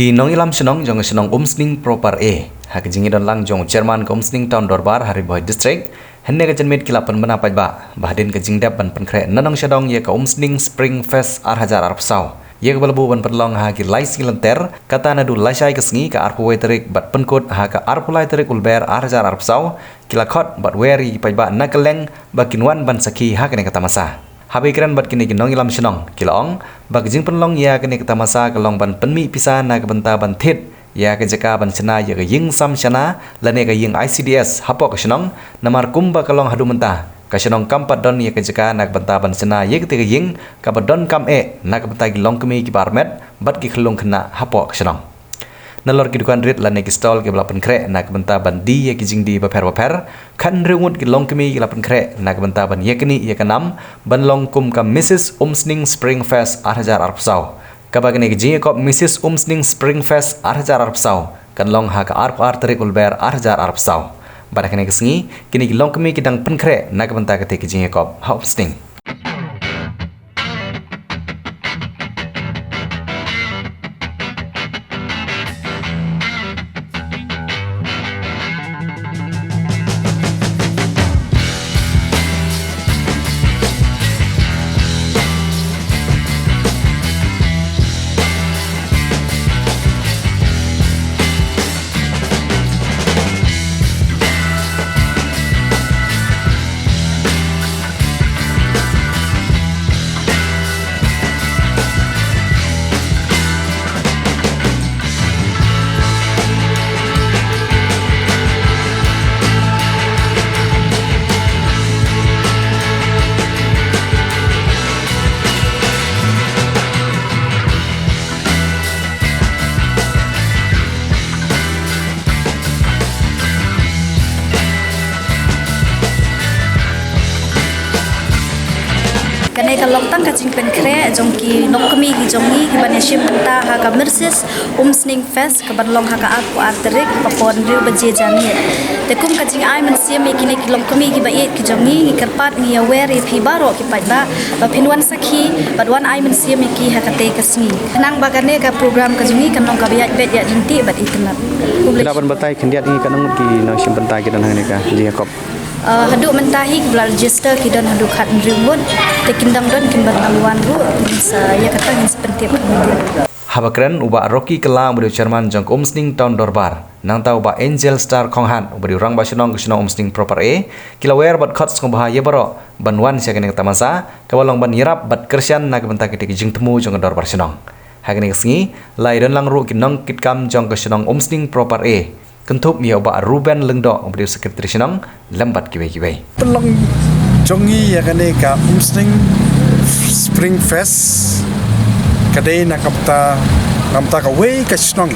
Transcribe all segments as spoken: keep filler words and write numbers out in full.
Ki nongïalam shnong jong ka shnong Umsning Proper A, ha ka jingïadon lang jong u chairman ka Umsning Town Dorbar ha Ri Bhoi District, hynne ka janmiet ki la pynbna paidbah ba hadien ka jingdep ban pynkhreh na nongshadong ïa ka Umsning Spring Fest ar hajar arphew saw, ïa kaba la buh ban pynlong ha ki lai sngi lynter, kata naduh lashai ka sngi ka arphew wei tarik bad pynkut ha ka arphew lai tarik u Lber ar hajar arphew saw, ki la khot bad wer ïa ki paidbah na kylleng ba kin wan ban sakhi ha kane ka tamasa. Haba ïakren bad kine ki nongïalam shnong, ki la ong ba ka jingpynlong ïa kane ka tamasa ka long ban pynmih pisa na ka bynta ban thied ïa ka jaka ban shna ïa ka ïing sam shana lane ka ïing I C D S hapoh ka shnong, namar kumba ka long haduh mynta, ka shnong kam pat don ïa ka jaka na ka bynta ban shna ïa katei ka ïing, kaba donkam eh na ka bynta ki longkmie kiba armet bad ki khyllung khynnah hapoh ka shnong. Nalor ki dukan rit lane ki stall kiba la pynkhreh na ka bynta ban die ïa ki jingdie bapher bapher, khathynriew ngut ki longkmie ki la pynkhreh na ka bynta ban ïaknieh ïa ka nam ban long kum ka Missus Umsning Spring Fest ar hajar arphew saw, kaba kane ka jingïakop Missus Umsning Spring Fest ar hajar arphew saw kan long ha ka arphew ar tarik u Lber ar hajar arphew saw. Bad ha kane ka sngi, kine ki longkmie ki dang pynkhreh na ka bynta katei ka jingïakop ha Umsning. Kane ka long tang ka jingpynkhreh jong ki nongkmie ki jong ngi kiban ïashim bynta ha ka Missus Umsning Fest kaban long ha ka arphew ar tarik, ka por hynriew baje janmiet. Te kum ka jingai mynsiem ïa kine ki longkmie kiba ïeit ki jong ngi, ngi kyrpad, ngi ïawer ïa phi baroh ki paidbah ba phin wan sakhi bad wan ai mynsiem ïa ki ha katei ka sngi. Khnang ba kane ka program ka jong ngi kan long kaba ïaid beit ïaid ryntih bad itynnad. Khublei. Khnang ban batai khyndiat ngi katno ngut ki nongshim bynta ki don hangne ka jingïakop. Ah, haduh mynta hi kiba la register ki don haduh khathynriew ngut. Te kin dang don kiba dang wan ruh, ngin sa ïa kata ngin sa pyntip. Haba kren u Bah Rocky Kylla uba dei u chairman jong ka Umsning Town Dorbar, nangta u Bah Angel Star Khonghat uba dei u rangbah shnong ka shnong Umsning Proper A, ki la wer bad khot sngewbha ïa baroh ban wan sha kane ka tamasa kaba long ban ïarap bad kyrshan na ka bynta katei ka jingthmu jong ka dorbar shnong. Ha kane ka sngi la ïadon lang ruh ki nongkitkam jong ka shnong Umsning Proper A, kynthup ïa u Bah Reuben Lyngdoh uba dei u secretary shnong lem bad kiwei kiwei. Pynlong jong ngi ïa kane ka Umsning Spring Fest ka dei na ka bynta, na ka bynta kawei ka shnong,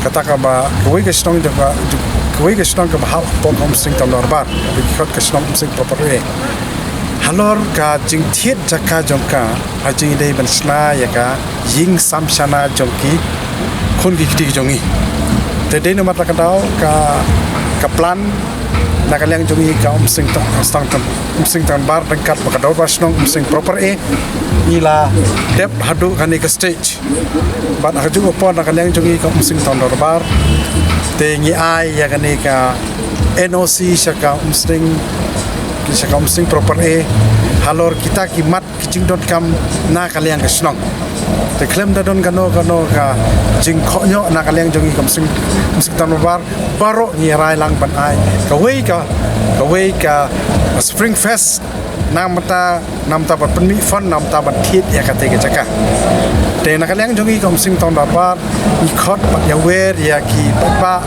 kata kaba kawei ka shnong jong ka, kawei ka shnong kaba hap hapoh ka Umsning Town Dorbar, kaba ki khot ka shnong Umsning Proper A. Halor ka jingthied jaka jong ka, ha jingdei ban shna ïa ka ïing sam shana jong ki khun ki kti jong ngi. Te dei namar kata ka daw ka, ka plan na ka liang jong ngi ka Umsning Town, Umsning Town, Umsning Town Dorbar ryngkat bad ka dorbar shnong Umsning Proper A, ngi la dep haduh kane ka stage. Bad ha kajuh ka por na ka liang jong ngi ka Umsning Town Dorbar, te ngi ai ïa kane ka N O C sha ka Umsning, sha ka Umsning Proper A, halor kita ki mat ki jingdonkam na ka liang ka shnong. Te khlem da don kano kano ka jingkohnguh na ka liang jong ngi ka Umsning, Umsning Town Dorbar, baroh ngi rai lang ban ai kawei ka, kawei ka Spring Fest, na ka bynta, na ka bynta ban pynmih fund, na ka bynta ban thied ïa katei ka jaka. Te na ka liang jong ngi ka Umsning Town Dorbar, ngi khot bad ïawer ïa ki paidbah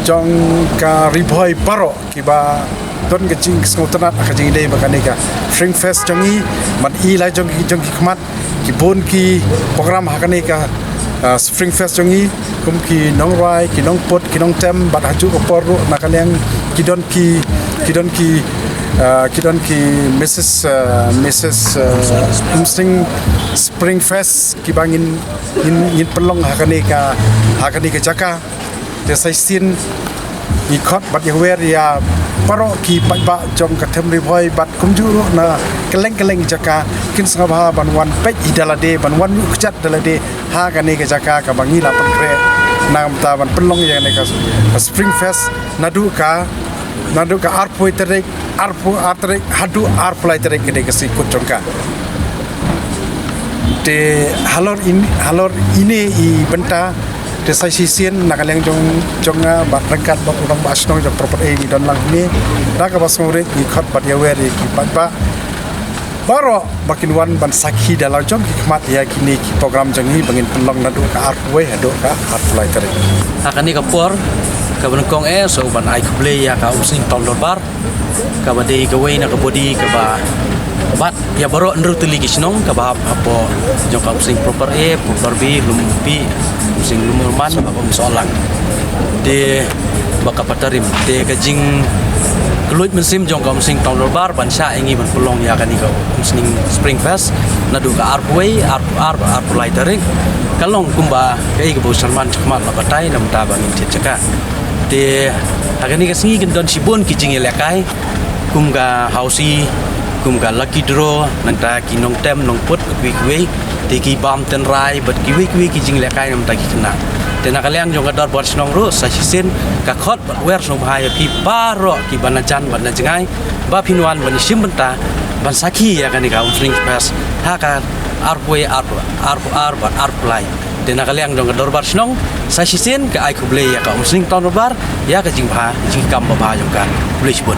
jong ka Ri Bhoi baroh kiba don ka jingsngewtynnad ha ka jingdei bad kane ka Spring Fest jong ngi, ban i la jong ki, jong ki khmat ki bun ki program ha kane ka, ah, Spring Fest jong ngi, kum ki nongrwai, ki nongput, ki nongtem, bad ha kajuh ka por ruh na ka liang ki don ki, ki don ki, ah, ki don ki Missus, ah, Missus, ah, Umsning Spring Fest kiba ngin, ngin, ngin pynlong ha kane ka, ha kane ka jaka. Te sa shisien Ngi khot bad ïawer ïa baroh ki paidbah jong ka Them Ri Bhoi bad kumjuh ruh na kylleng kylleng jaka kin sngewbha ban wan peit hi da lade, ban wan ïuh kjat da lade ha kane ka jaka kaba ngi la pynkhreh namar ban pynlong ïa kane ka, ka Spring Fest naduh ka, naduh ka arphew tarik, arphew ar tarik haduh arphew lai tarik, ka dei ka sngi kut jong ka. Te halor in, halor ine i bynta, te sa shisien na ka liang jong, jong nga bad ryngkat bad u rangbah shnong jong Proper A ngi don lang hangne. Da kaba sngewrit ngi khot bad ïawer ïa ki paidbah baroh ba kin wan ban sakhi da la jong ki khmat ïa kine ki program jong ngi ba ngin pynlong naduh ka arphew wei haduh ka arphew lai tarik. Ha kane ka por kaba nyngkong eh, so ban ai khublei ïa ka Umsning Town Dorbar, kaba dei kawei na ka body kaba bat ïa baroh hynriew tylli ki shnong kaba hap hapoh jong ka Umsning Proper A, Proper B, Lum Pi, Umsning Lumurman bad Umsohlang. Te ba ka patarim te ka jingkylluid mynsiem jong ka Umsning Town Dorbar ban shah ïa ngi ban pynlong ïa kane ka Umsning Spring Fest naduh ka arphew wei, arphew ar, arphew lai tarik, ka long kumba kaei kaba u Salman Chakma u la batai namar ba ngin thied jaka. Te ha kane ka sngi kin don shibun ki jingïalehkai kum ka Hausi, kum ka lucky draw, nangta ki nongtem nongput kiwei kiwei, te ki bam tynrai bad kiwei kiwei ki jingïalehkai namar ki khynnah. Te na ka liang jong ka dorbar shnong ruh sa shisien ka khot bad wer sngewbha ïa phi baroh kiba na jan bad na jngai ba phin wan ban shim bynta ban sakhi ïa kane ka Umsning Fest ha ka arphew wei, arphew ar bad arphew lai. Te na ka liang jong ka dorbar shnong sa shisien ka ai khublei ïa ka Umsning Town Dorbar ïa ka jingbha jingkam babha jong ka. Khublei shibun.